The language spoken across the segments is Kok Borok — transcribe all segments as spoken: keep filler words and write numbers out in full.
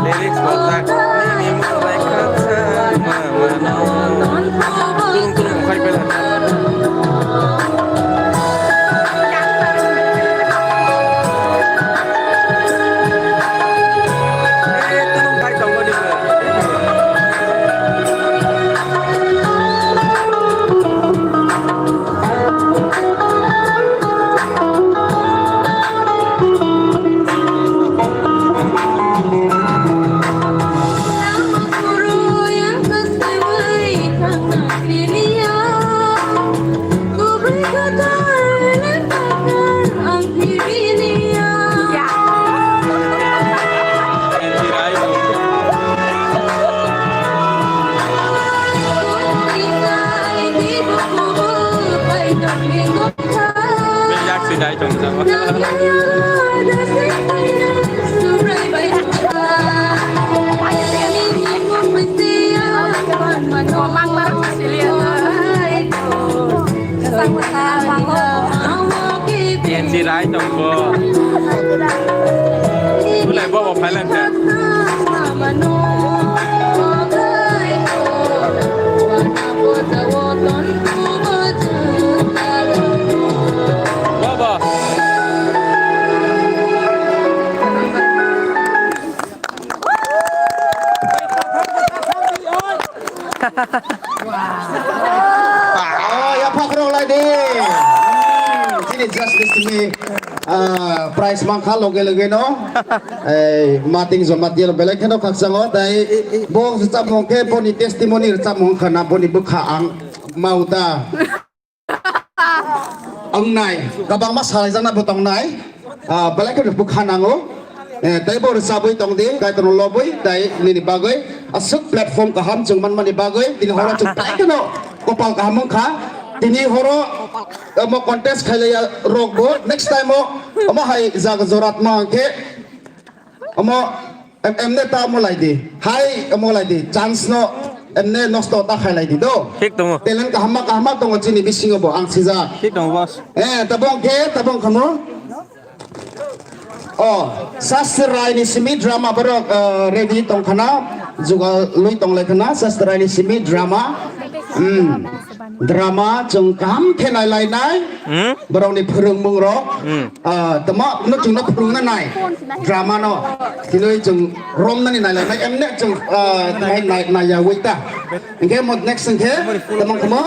Lyrics bosak. Nini mung bai khaksa mano. Tulung tulung khai bela. Eh, tulung khai tongmani bela. Yak si dai tong jang. Yen si dai tong bo. Ulai bo bo phailang kha. Baba. Ah, ya, phakrok lai di. Hmm, chini justice ni, ah, prize mankha loge loge no. Eh, mating joma tiel belai kheno khaksango, tai bo rwchapmung khe boni testimony rwchapmung khana boni bwkha ang mauta. Ang nai, kabangma salaijakna bo tongnai. Ah, belai kheno bwkha nango. Eh, tai bo rwchabwi tongdi, Kaitorno lobwi, tai nini bagwi aswk platform kaham chwng manmani bagwi, tini horo chwng tai kheno kopal kaham wngkha. Tini horo omo contest khailaiya rokbo, next time o omo hai jaga joratma hwnkhe, omo em, emne ta omo lai di. Hai omo lai di. Chance no emne nosto ta khai lai di do. Thik tongo. Talent kaham ma kaham ma tongo chini bisingo bo ang sijak. Thik tongo, boss. Eh, tabong khe, tabong khamo. Oh, Sastrai ni simi drama borok, eh, ready tong khana, jugal lui tong lai khana, Sastrai ni simi drama. Hmm. Drama chwng kaham khe nai lai nai. Hmm? Borokni phwrwngmung rok. Hmm. Ah, tama no chwngno phwrwngna nai. Drama no. Tini chwng romnani nai lai nai. Emne chwng, ah, nai, nai, nai ya wita. Hingke mo next hingke tama khamo.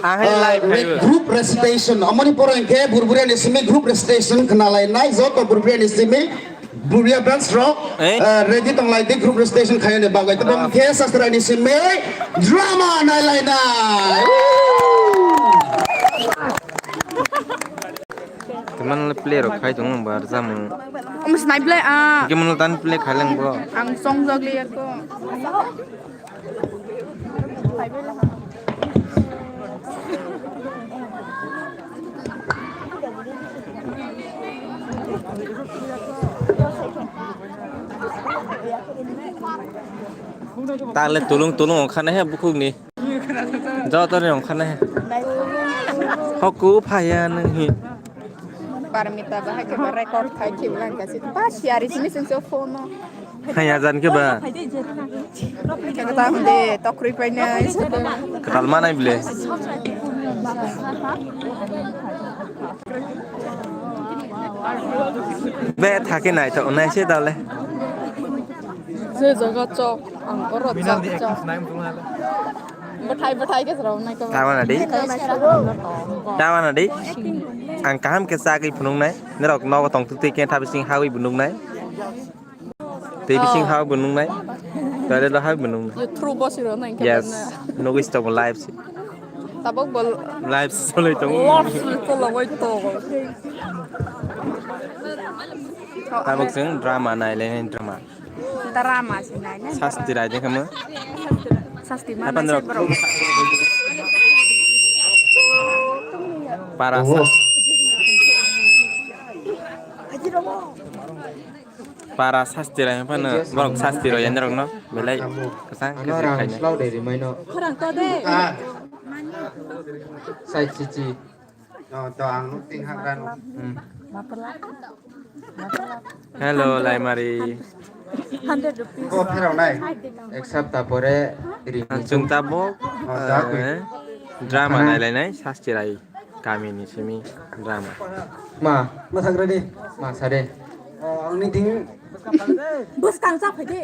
Ah, hai, ah, live re-, hai. Group recitation. Amoni poro hingke Burburia ni simi group recitation khna lai nai. Joto Burburia ni simi Buria branch rok, eh? Eh, ready tong lai di group recitation khaina bagwi. Tamo khe Sastrai ni simi drama nai lai nai. Teman le play rok khai tong bar jamu. Om snai play a. Ke mun tan play khai lang bo. Ang song jog liya ko. Tale tulung tulung ongkhana he bukhuk ni. Joto ni ongkhana he. Hoku phaya nang hi. Parmita bahai ke record khai ke lang kasi. Ba siari sini sing so phone. Hai ajan ke ba? Kata hunde tokri paina. Ketal manai bile. Be thake nai to nai se dale. Je jaga chok ang oro chok chok. Bwthai bwthai ke jrao nai ko. Tawana di. Tawana di. Ang kaham ke sagwi phunung nai. Norok nogo tong twi ke thabising hawi bunung nai. Tei bising ha bo nungnai. Toilet o ha bo nungnai. You through boss ro nang. Yes. Nugui sto bo live si. Tabok bol. Live solai tongo. Live solai tongo. Tabok sing drama nai le drama. Drama si nai ne. Sasti rai de kama. Sasti ma. Apan rok. Para sa. Para sasti rai phano, borok sasti roi yan rok no, belai kwchang Ano khe rang khaina. Slow de rimai no. Khorang to de. Ah. Sai chichi. No, to ang nuk ting hak ran. Hmm. Hello, Laimari. Hundred rupees. Ko phirau nai. Ek sapta pore rini. Ang chwng tabok, Oh, tabok. Eh, drama nailainai sasti rai. Kamini simi drama. Ma, ma thagra di. Ma sare. Oh, ang ni ding. Bus kang sa phai di.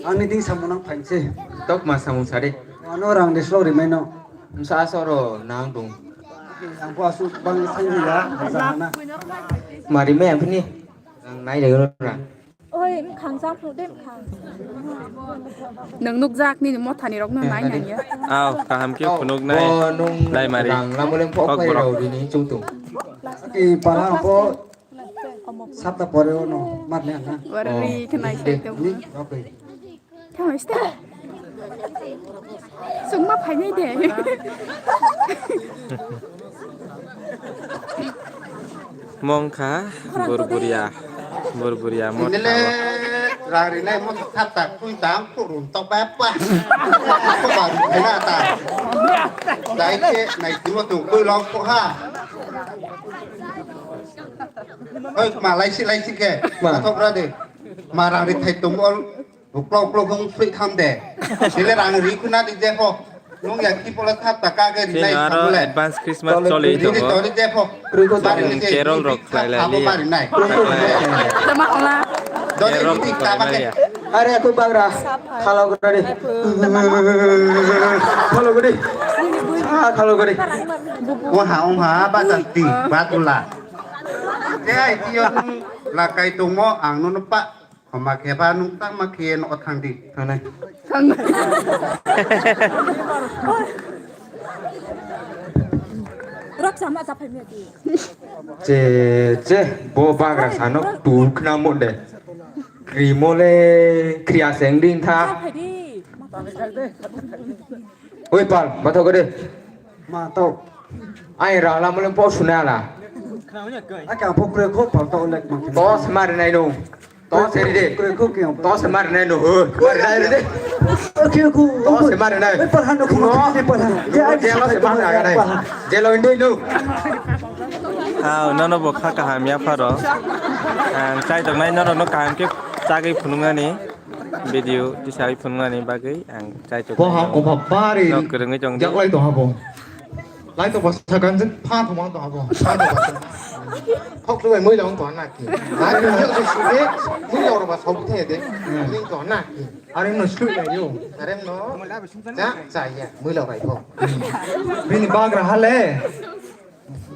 Ang ni ding samung nang phainse. Tok ma samung sare. Ano rang de slow rimai no. Msa soro nang dung. Ang po asu bang sangi ya, sana. Mari me ang pini. Ang nai de na. Oi, mkhang chang phru de mkhang. Nwng nukjak nini mothani rokno nai nang ya. Aw, kaham khe phunuknai. Bo nung Laimari. Rang lamuleng pok Kokborok. Phairao bini chungtung. I para po sapta pore ono mat ne na. Wari Oh. Khnai sai tong. Ni, okay. Thanglaiste. Sungma phainai de. Mongkha burburia, burburia motha. Nile rari nai mo thap tak tui tang purun tok ba pa. Ko ba ri na ta. Dai ke nai timo tu ko long ko ha. Oi ma lai si lai si ke. Ma. Thok ra de. Ma rari thai tong ol. Uklo uklo kung free tham de. Sile rang ri kuna di je ho. Nung ya ki pola thap ta ka ge ri nai. Sino aro advance Christmas choli tongo. Tori je ho. Bari ni je. Carol rok khlai lai li. Bari nai. Tama hola. Dori Carol ni rok khlai tama lai ke. Are aku bagra. Khalo gari. Khalo gari. Ah, khalo gari. Oha, oha, ba ta ti, ba tula. Te ai ti yo nung lakai tongmo ang no pa. Khoma khe ba nung tangma khe no thang di. Thangnai. Thang. Rok sama sa phai me di. Che, che, bo bagra sano tu khna mo de. Krimo le kriya seng din tha. Sa phai di. Oi pal, ma thok de. Ma thok. Ai ra la mo le po suna la. Aka po kre kho pal to lek ma. Tos mar nai no. Tos ri de. Kre kho kyo. Tos mar nai no. Ho, mar nai ri de. Oke ku. Tos mar nai. Oi pal han no ku. Oi pal han. Je ai je lo se mar nai. Je lo inde no. Aw, nono bo kha kaham ya pharo. Ang chai tok nai nono no kaham khe chagwi phunuknani. Video tisai phunuknani bagwi ang chai tok. Bo ha ko ba bari. Nok kwrwngwi tong di. Jaklai to ha bo. Lai to ba sakan jin pha thumang to ha bo. Pha to ba. Khok tu bai mui long to na ki. Ari no su de. Mui long ba sau the de. Ling to na ki. Ari no su lai yo. Are no. Ja cha ya. Mui long bai ko. Bini bagra hale.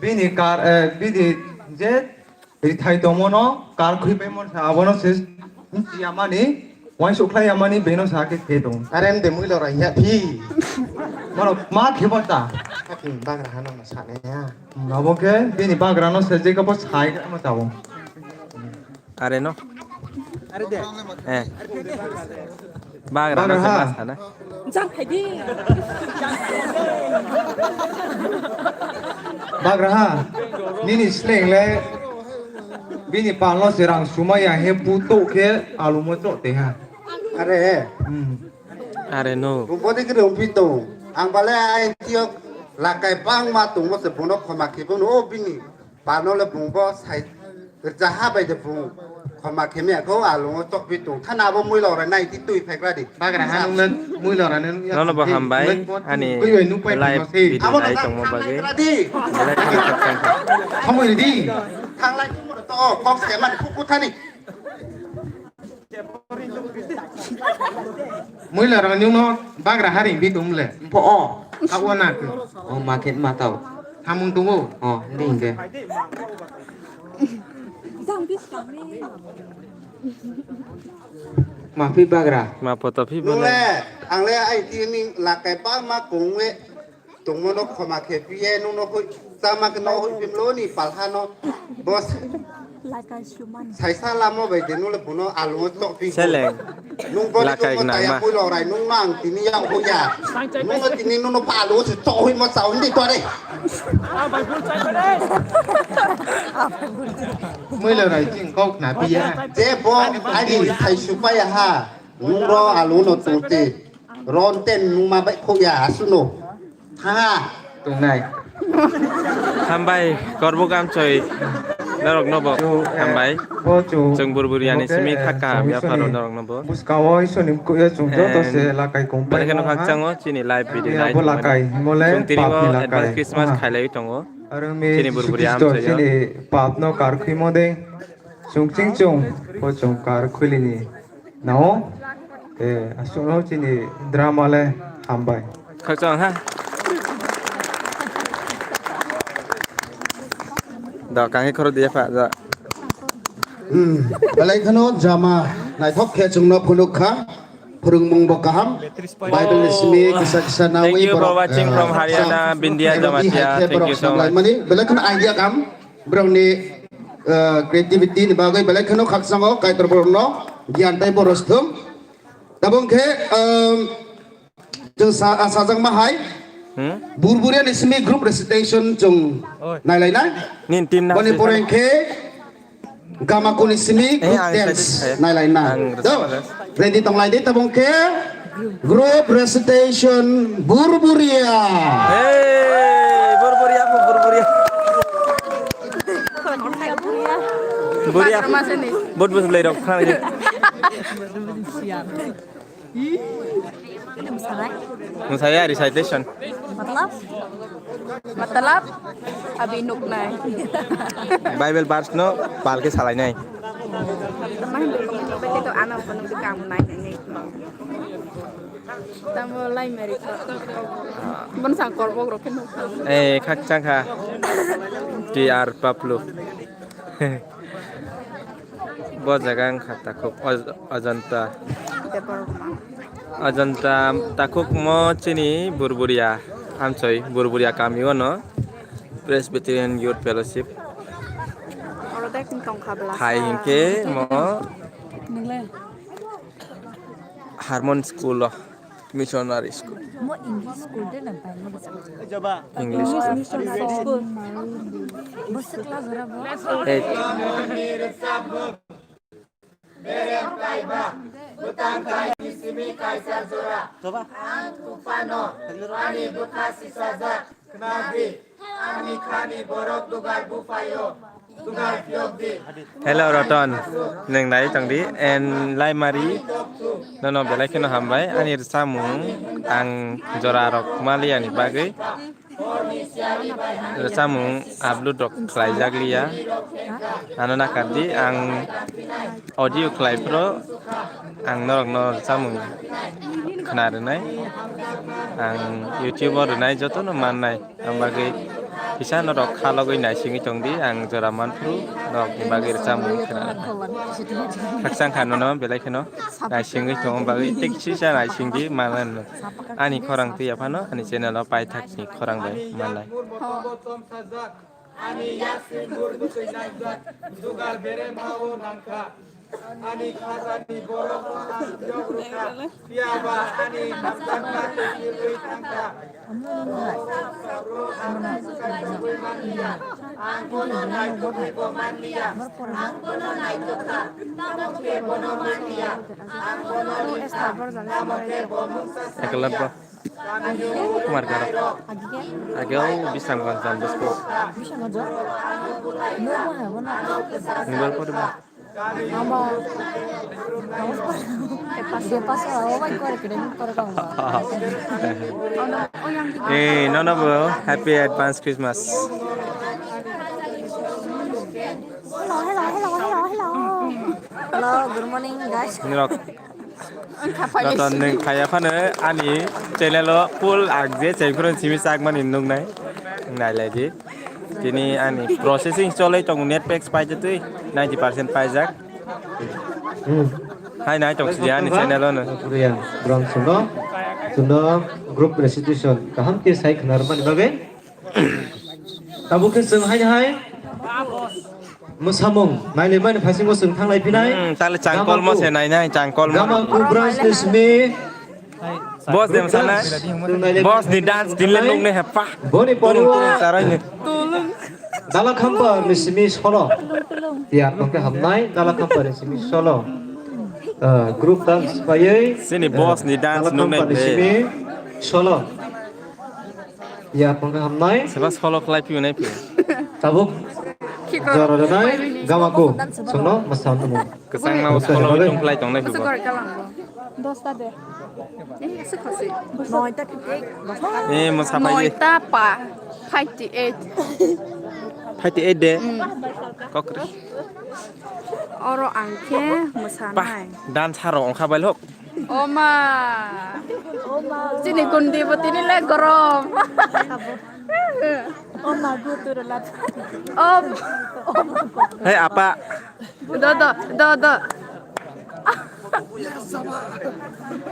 Bini kar, eh, bini je Rithai tongmano kar khwi paimon sa abono se yamani, wansuk khlai yamani beno sa khe khe tong. Are em de mui lora ya phi. Mano ma khe bata. Khaking bagra hano ma sane ya. Abo khe bini bagrano se je kabo sai khe ma tabo. Are no. Are de. Eh. Bagra no se ma sana. Jang phaidi. Bagra ha, nini sleng le bini palo se rang sumaya he puto khe alumo chok te ha. Are. Hmm. Are no. Bumbo de kre umpi to. Ang bale ai tiok lakai bang ma tungmo se bono khoma khibo no bini. Pano le bungbo sai rwcha ha bai de bung khoma khemya kho alongo tokpi tung thana abo mui lora nai ti twi phaigra di. Bagra ha nung le mui lora nung ya. Nono bo hambai ani live video nai tongmo bagwi. Belai kheno khakchang kha. Thanglai di. Thanglai di mo to kok se man phu phu thani. Mui lora nung no bagra haring bi tung le. Pho o. Kha o na. O ma khe ma tao. Hamung tung o. O, ni hingke. Ma phi bagra. Ma poto phi bole. Nung le, ang le ai ti ni lakai pa ma kung le. Tongmo no khoma khe piye nung no hoi chama khe no hoi pim lo ni palha no bos Lakai sumani. Saisa lama bai de nule bono alu chok pi. Seleng. Nung bo lakai nang ma. Puilo rai nung mang tini yak hoya. Nung tini nung pa alu se chok hoi ma chau ndi to re. Muilo rai ching kok na piya. Je bo ani thai supaya ha. Nung ro alu no tungti. Ron ten nung ma bai khoya asuno. Tha. Tungnai. Hambai, korbuk amchoi. Norok nobo. Chu, eh, hambai. Bo chu. Chwng burburiani simi thak kaham yapharo norok nobo. Buskao isoni kuya chwng joto se lakai kong pai. Belai kheno khakchango chini live video nai. Bo lakai himole. Chwng tini bo advance Christmas khailai tongo. Chini burburi amchoi. Chini pap no kar khimo de. Chwng ching chwng. Bo chwng kar khulini. Nao, eh, aswkno chini drama le hambai. Khakchang ha. Da, kangkhe khoro diya pha, da. Hmm, belai kheno drama naithok khe chwngno phunuk kha. Phwrwngmung bo kaham. Bible ni simi kisa kisa nawi borok, eh, Jamatia. Thank you so much. Belai kheno idea kaham. Borokni, eh, creativity ni bagwi belai kheno khakchango, Kaitor borokno giyan tei boros thung. Tabuk khe, ehm, chwng sa-, ah, sajakma hai, hmm? Burburiani simi group recitation chwng nailainai. Nini team na boni poreng khe Gamakuni simi group dance nailaina. Ready tonglai di tabuk khe group recitation Burburia. Hey, Burburia, Burburia. Buria. Bot bot lai rok khana. Ini musarai. Musaya recitation. Matlab? Matlab? Abi nuknai. Bible verse no palke salai nai. Teman berkomit nukbai teto ana kono bekam nai nai. Tamo lai meri ko. Bon sang korbok rok ke nuk. Eh, khak chang kha. T R Paplu. Bo jaga wngkha takhuk Aj-, Ajanta. Ajanta takhuk mo chini Burburia, amchoi Burburia kami o no Presbyterian Youth Fellowship. Hai hinkhe mo Harmon School o. Missionary school. Mo English school de na Bible school. English school. Missionary school. Bwswk lajora bo. Eight. Ani khani borok dugar buphaio, dugar phiyok di. Hello Roton, nwng nai tong di, en Laimari, nono belai kheno hambai, ani rwchapmung ang jora rok maliya ni bagwi. Rwchapmung upload rok khlai jak liya, ano nakar di, ang audio khlai phro, ang norok no rwchapmung khna rwnai, ang YouTube o rwnai, joto no mannai. Ang bagwi kisa norok kha logwi naisingwi tong di, ang jora manphru norokni bagwi rwchapmung khna. Khakchang kha nono belai kheno naisingwi tong bagwi tei kisa naising di mananw. Ani khorang twiya phano ani channel o paithak ni khorang bai manlai. Ani yaksi mur bwtwi naijak, dugar berem ha-o nangkha. Ani khajani borokno ang phiyok rwkha, phiyaba ani hamjakma twi kirwi thangkha. Ang bono naithokwi bo manliya, ang bono naithokha, tamo khe bono manliya, ang bono rikha, tamo khe bo mungsa saliya. Kumar Garo. Age o Bisramganj Don Bosco. Bisramganj? Nungbar pore ba. Amba. De paso, oh my God, kede kore ka. Eh, nono bo, happy advance Christmas. Hello, hello, hello, hello, hello. Hello, good morning, guys. Nirok. Joto nwng khaya phano ani channel o full ang je chengphuru simi chakmani nuknai. Nailai di. Tini ani processing cholai tongo, net packs paijak twi ninety percent paijak. Hmm. Hai nai tong sidi ani channel o no. Bwrang sundo, sundo group recitation kaham khe sai khna rwmani bagwi. Tabuk khe chwng hai hai. Mwsamung nailaimani phaisingo chwng thanglai phinai. Hmm, tale changkolmo se nainai, changkolmo. Gamaku branch ni simi. Boss de mwsanai. Boss ni dance dinle nukne heppa. Boni poro. Tulung, tulung, sarai ni. Dala Khampa ni simi solo. Tiyar tongke hamnai, Dala Khampa ni simi solo. Eh, group dance paiwi. Sini boss ni dance nuknai phe. Simi solo. Ya, tongkha hamnai. Seba solo khlai phiyo nai phiyo. Tabuk. Khiko. Jora rwnai, Gamaku. Songno, masal tumu. Kwchangma solo tong khlai tong nai phiyo. Dos ta de. Eh, ese khasi. Noita thik. Eh, mwsa phai. Noita pa. Five eight. Five eight de. Hmm. Kokri. Oro ang khe mwsanai. Bah, dan saro ongkha bailok. Oma. Chini gundi bo tini le gorom. Oma gutu rwla. Om. Hei apa. Do do do do.